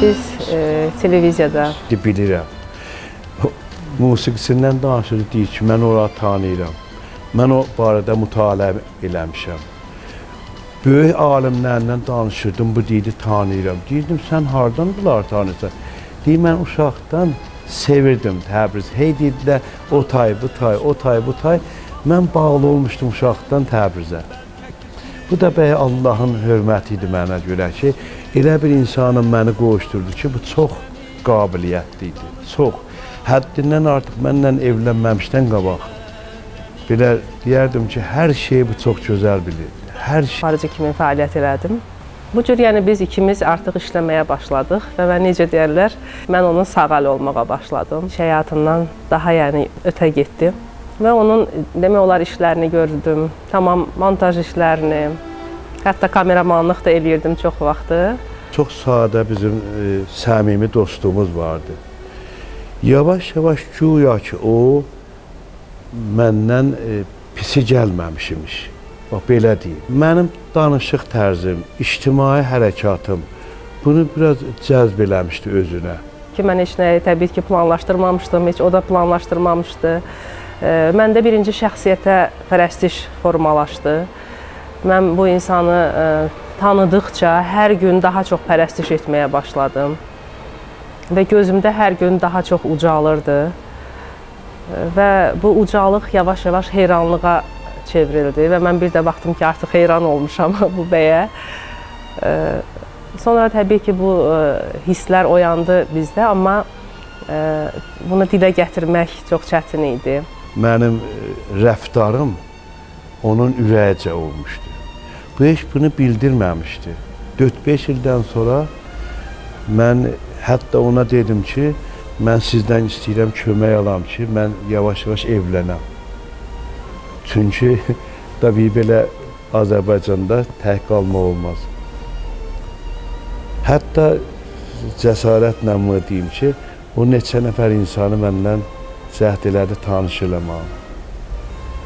Biz televiziyada... Bilirəm. Musiqisindən danışır, deyir ki, mən onları tanıyıram. Mən o barədə mütaliə eləmişəm. Böyük alimlərlə danışırdım, bu deyirdi, tanıyıram. Deyirdim, sən hardan bunları tanıyırsan? Deyir, mən uşaqdan sevirdim Təbriz. Hey deyirdilər, o tay, bu tay, o tay, bu tay. Mən bağlı olmuşdum uşaqdan Təbrizə. Bu da bəyə Allahın hörməti idi mənə görə ki, elə bir insanın məni qoşdurdu ki, bu çox qabiliyyətli idi, çox. Həddindən artıq mənlə evlənməmişdən qabaq belə deyərdim ki, hər şeyi bu çox gözəl bilirdi. Hər şey. Xarici kimi fəaliyyət elədim. Bu cür, yəni biz ikimiz artıq işləməyə başladıq və mən necə deyərlər, mən onun sağ əli olmağa başladım. İş həyatından daha yəni ötə getdim. Və onun demək olar işlərini gördüm, tamam montaj işlərini, hətta kameramanlıq da eləyirdim çox vaxtı. Çox sadə bizim səmimi dostluğumuz vardı. Yavaş-yavaş güya ki, o məndən pisi gəlməmiş imiş. Bax, belə deyim. Mənim danışıq tərzim, ictimai hərəkatım bunu biraz cəzb eləmişdi özünə. Ki, mən heç nəyi təbii ki, planlaşdırmamışdım, heç o da planlaşdırmamışdı. Məndə birinci şəxsiyyətə pərəstiş formalaşdı. Mən bu insanı tanıdıqca hər gün daha çox pərəstiş etməyə başladım. Və gözümdə hər gün daha çox ucalırdı. Və bu ucalıq yavaş-yavaş heyranlığa çevrildi. Və mən bir də baxdım ki, artıq heyran olmuşam bu bəyə. Sonra təbii ki, bu hisslər oyandı bizdə, amma bunu dilə gətirmək çox çətin idi. Mənim rəftarım onun ürəyicə olmuşdu. Bu heç bunu bildirməmişdi. 4-5 ildən sonra mən hətta ona dedim ki, mən sizdən istəyirəm kömək alam ki, mən yavaş-yavaş evlənəm. Çünki təbii belə Azərbaycanda tək qalmaq olmaz. Hətta cəsarətlə bunu deyim ki, o neçə nəfər insanı məndən cəhd elədi, tanış eləməm.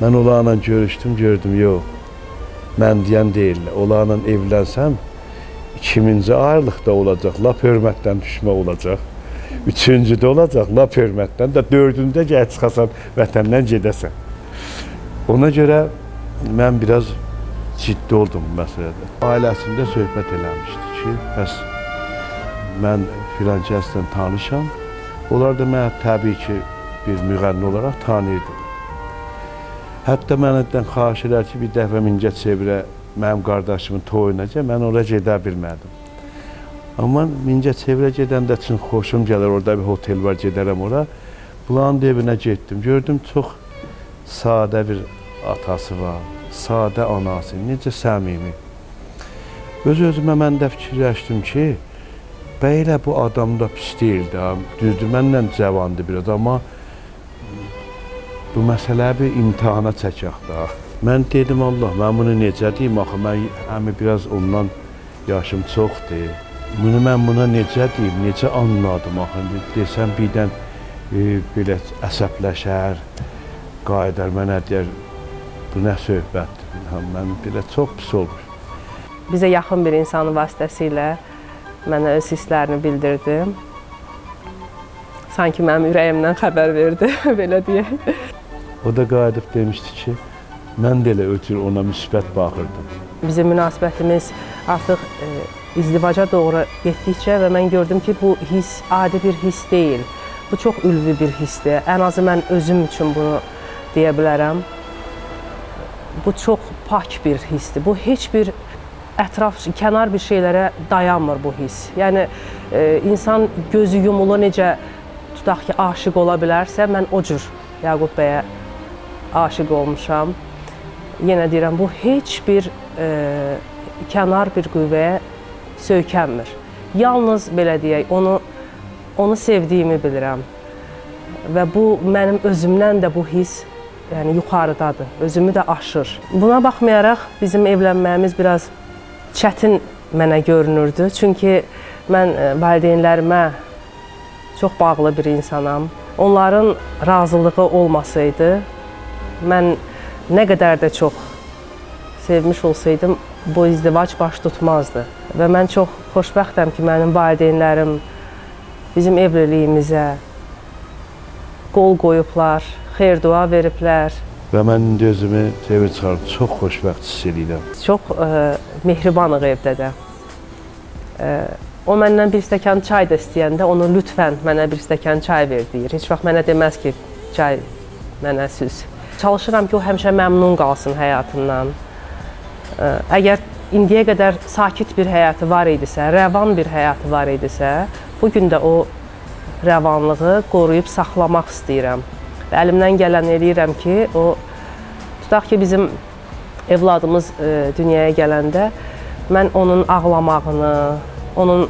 Mən onlarla görüşdüm, gördüm, yox, mən deyən deyirlər. Onlarla evlənsəm, 2-ci ayrılıqda olacaq, lap hörmətdən düşmə olacaq. 3-cüdə olacaq, lap hörmətdən də, 4-ündə gəl çıxasan, vətəndən gedəsən. Ona görə mən biraz ciddi oldum bu məsələdə. Ailəsində söhbət eləmişdi ki, bəs mən filan kəslə tanışam. Onlar da mənə təbii ki, bir müğənni olaraq tanıyırdım. Hətta məndən xahiş edər ki, bir dəfə Mingəçevirə mənim qardaşımın toyuna gəl, mən oraya gedə bilmədim. Amma Mingəçevirə gedəndə üçün xoşum gəlir, orada bir hotel var, gedərəm ora. Bunların evinə getdim, gördüm çox sadə bir atası var, sadə anası, necə səmimi. Öz-özümə mən də fikirləşdim ki, bəylə bu adam da pis deyildi, düzdür, mənlə cavandı biraz, amma bu məsələ bir imtahana çəkək da. Mən dedim, Allah, mən bunu necə deyim, axı, mən həmi biraz ondan yaşım çoxdur. Bunu mən buna necə deyim, necə anladım, axı, desəm birdən belə əsəbləşər, qayıdar, mənə deyər, bu nə söhbətdir, mən belə çox pis olmuş. Bizə yaxın bir insanın vasitəsilə mənə öz hisslərini bildirdi. Sanki mənim ürəyimdən xəbər verdi, belə deyək. O da qayıdıb demişdi ki, mən də elə ötür ona müsbət baxırdım. Bizim münasibətimiz artıq izdivaca doğru getdikcə və mən gördüm ki, bu hiss adi bir hiss deyil. Bu çox ülvi bir hissdir. Ən azı mən özüm üçün bunu deyə bilərəm. Bu çox pak bir hissdir. Bu heç bir ətraf, kənar bir şeylərə dayanmır bu hiss. Yəni, insan gözü yumulu necə tutaq ki, aşiq ola bilərsə, mən o cür Yaqub bəyə aşiq olmuşam. Yenə deyirəm, bu heç bir kənar bir qüvvəyə söykənmir. Yalnız, belə deyək, onu sevdiyimi bilirəm. Və bu, mənim özümdən də bu hiss yəni, yuxarıdadır, özümü də aşır. Buna baxmayaraq, bizim evlənməyimiz biraz çətin mənə görünürdü. Çünki mən valideynlərimə çox bağlı bir insanam. Onların razılığı olmasaydı, mən nə qədər də çox sevmiş olsaydım, bu izdivac baş tutmazdı. Və mən çox xoşbəxtəm ki, mənim valideynlərim bizim evliliyimizə qol qoyublar, xeyir-dua veriblər. Və mən indi özümü sevinç çıxarım, çox xoşbəxt hiss edirəm. Çox mehribanıq evdə də. O məndən bir stəkan çay da istəyəndə onu lütfən mənə bir stəkan çay ver deyir. Heç vaxt mənə deməz ki, çay mənə süz. Çalışıram ki, o həmişə məmnun qalsın həyatından. Əgər indiyə qədər sakit bir həyatı var idisə, rəvan bir həyatı var idisə, bugün də o rəvanlığı qoruyub saxlamaq istəyirəm. Və əlimdən gələn eləyirəm ki, o, tutaq ki, bizim evladımız dünyaya gələndə mən onun ağlamağını, onun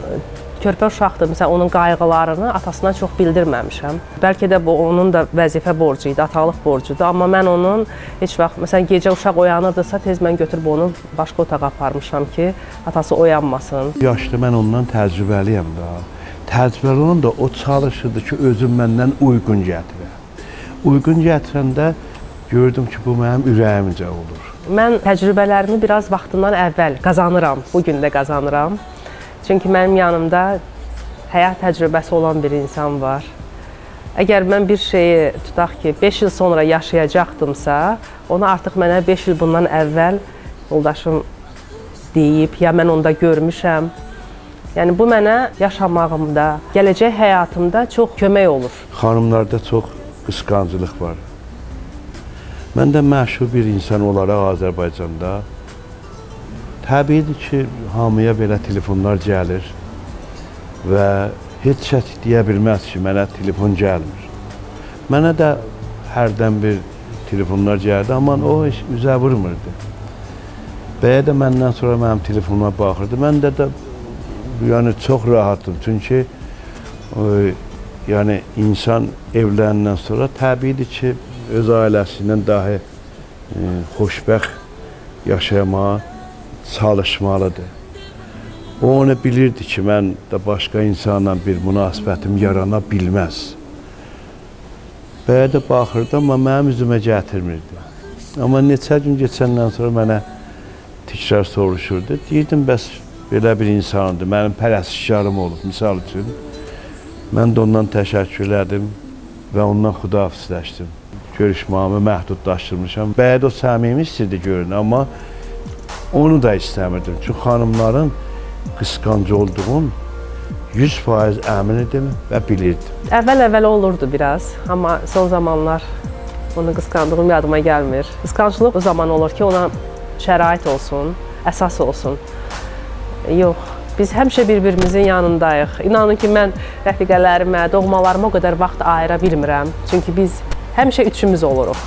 körpə uşaqdır, məsələn, onun qayğılarını atasına çox bildirməmişəm. Bəlkə də bu onun da vəzifə borcu idi, atalıq borcudur. Amma mən onun heç vaxt, məsələn, gecə uşaq oyanırdısa, tez mən götürüb onu başqa otağa aparmışam ki, atası oyanmasın. Yaşlı mən ondan təcrübəliyəm daha. Təcrübəli olan da o çalışırdı ki, özüm məndən uyğun gətirə. Uyğun gətirəndə gördüm ki, bu mənim ürəyimcə olur. Mən təcrübələrimi biraz vaxtından əvvəl qazanıram, bu gün də qazanıram. Çünki mənim yanımda həyat təcrübəsi olan bir insan var. Əgər mən bir şeyi tutaq ki, 5 il sonra yaşayacaqdımsa, onu artıq mənə 5 il bundan əvvəl yoldaşım deyib, ya mən onda görmüşəm. Yəni bu mənə yaşamağımda, gələcək həyatımda çox kömək olur. Xanımlarda çox qısqancılıq var. Mən də məşhur bir insan olaraq Azərbaycanda təbiidir ki, hamıya belə telefonlar gəlir və heç kəs deyə bilməz ki, mənə telefon gəlmir. Mənə də hərdən bir telefonlar gəldi, amma o heç üzə vurmurdu. Bəyə də məndən sonra mənim telefonuma baxırdı. Mən də yəni çox rahatım, çünki yəni insan evlərindən sonra təbiidir ki, öz ailəsindən dahi xoşbəxt yaşamağa çalışmalıdır. O onu bilirdi ki, mən də başqa insanla bir münasibətim yarana bilməz. Bəyə də baxırdı, amma mənim üzümə gətirmirdi. Amma neçə gün keçəndən sonra mənə təkrar soruşurdu. Deyirdim, bəs belə bir insandır, mənim pərəstişkarım olub, misal üçün. Mən də ondan təşəkkür elədim və ondan xudahafizləşdim. Görüşməyimi məhdudlaşdırmışam. Bəyə də o səmimi istəyirdi görün, amma onu da istəmirdim. Çünki xanımların qısqancı olduğum 100% əmin idim və bilirdim. Əvvəl-əvvəl olurdu biraz, amma son zamanlar onu qısqandığım yadıma gəlmir. Qısqanclıq o zaman olur ki, ona şərait olsun, əsas olsun. Yox, biz həmişə bir-birimizin yanındayıq. İnanın ki, mən rəfiqələrimə, doğmalarıma o qədər vaxt ayıra bilmirəm. Çünki biz həmişə üçümüz oluruq.